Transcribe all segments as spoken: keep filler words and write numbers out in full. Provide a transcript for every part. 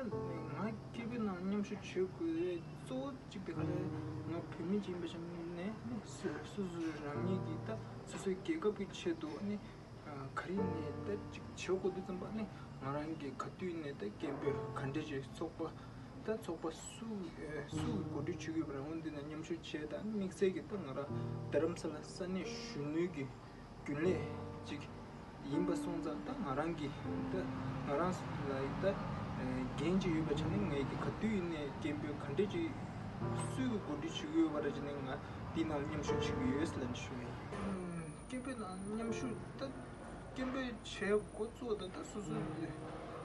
ང་སྐད་འབོད་ནང་མཉམ་ཞུགས་བྱེད་དགོས་རེད། གཙོ་བོ་གཅིག་དེ་ག་རེ་ང་བོད་མི་ཅིག་ཡིན་པ་ཆ་ནས་ནི་སོ་སོ་སོ་རང་ཉིད་ཀྱི་ད་སོ་སོའི་རྒྱལ་ཁབ་ཀྱི་ཆེད་དུ་ནི་ག་རེ་ནས་ད་ཅིག་བྱེད་དགོས་དུས་ཙམ་པ་ནི་ང་རང་གི་ག་དུས་ནས་ད་སྐད་འབོད་ག་འདྲས་ཅིག་ཚོགས་པ་ད་ཚོགས་པ་སུ་སུ་གི་གོ་སྒྲིག་བྱེད་ཀྱི་ཡོད་པ་རང་འོན་ཏེ་ན་མཉམ་ཞུགས་བྱས་ད་དམིགས་བསལ་གྱི་ད་ང་རང་རྡ་རམ་ས་ལ་ས་གནས་གཞོན་ནུའི་གི་རྒྱུན་ལས་ཅིག་ཡིན་པ་སོང་ཙང་ད་ང་རང་གི་ད་ང་རང་ལ་ད་འགན་ཅིག་ཡོད་པ་ཆ་ནས་ངས་ཀྱི་ག་དུས་ཡིན་ནས་སྐད་འབོད་ག་འདྲས་ཅིག་སུས་གི་གོ་སྒྲིག་བྱེད་ཀྱི་ཡོད་པ་ར་ཅི་ནས་ང་འདི་ནང་མཉམ་ཞུགས་བྱེད་ཀྱི་ཡོད་ཟེར་ལབ་ནས་ཞུ་ཡིན། སྐད་འབོད་ནང་མཉམ་ཞུགས་ད་སྐད་འབོད་བྱེད་འགོ་བཙུགས་ད་ད་སོ་སོ་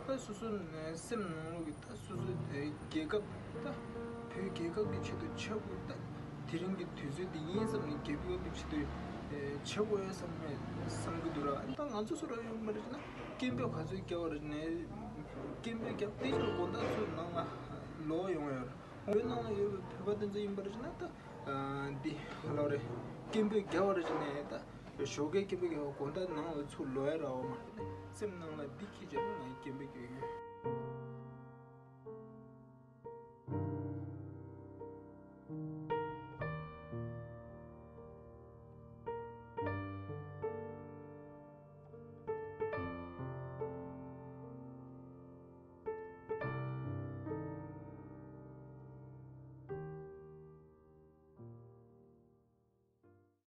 ད་སོ་སོ་ནས་སེམས་ནང་ལོགས་ཀྱི་ད་སོ་སོ་རྒྱལ་ཁབ་ད་བོད་རྒྱལ་ཁབ་ཀྱི་ཆེད་དུ་བྱེད་དགོས་ད་དེ་རིང་གི་དུས་ཚོད་འདི་ཡིན་བསམ་ནས་རྒྱལ་ཁབ་ཀྱི་ཆེད་དུ་བྱེད་དགོས་ཡོད་བསམ་ནས་བསམ་གྱི་འདུག་ར། ད་ང་ཚོ་སུ་ར་ཡོང་པ་རེད་ན་སྐད་འབོད་ག་ཚོད་རྒྱག་པ་རེད་ནས་སྐད་འབོད་རྒྱག་དེ་ཚོ་དགོང་དག་ཚོ་ནང་ལ་ལོག་ཡོང་ཡོད་ར། བོད་ནང་ལ་ཡོད་པའི་བོད་པ་དེ་ཚོ་ཡིན་པ་རེད་ན་ད་འདི་ལོ་རེ་སྐད་འབོད་རྒྱག་པ་རེད་ནས་ད་ཞོགས་ཀའི་སྐད་འབོད་རྒྱག་པ་དགོང་དག་ནང་ལ་ཚུར་ལོག་ཡ་ར་འོ་མ་རེད། སེམས་ནང་ལ་འདི་ཁྱི་རྒྱབ་ནས་སྐད་འབོད་རྒྱག་ཡོད།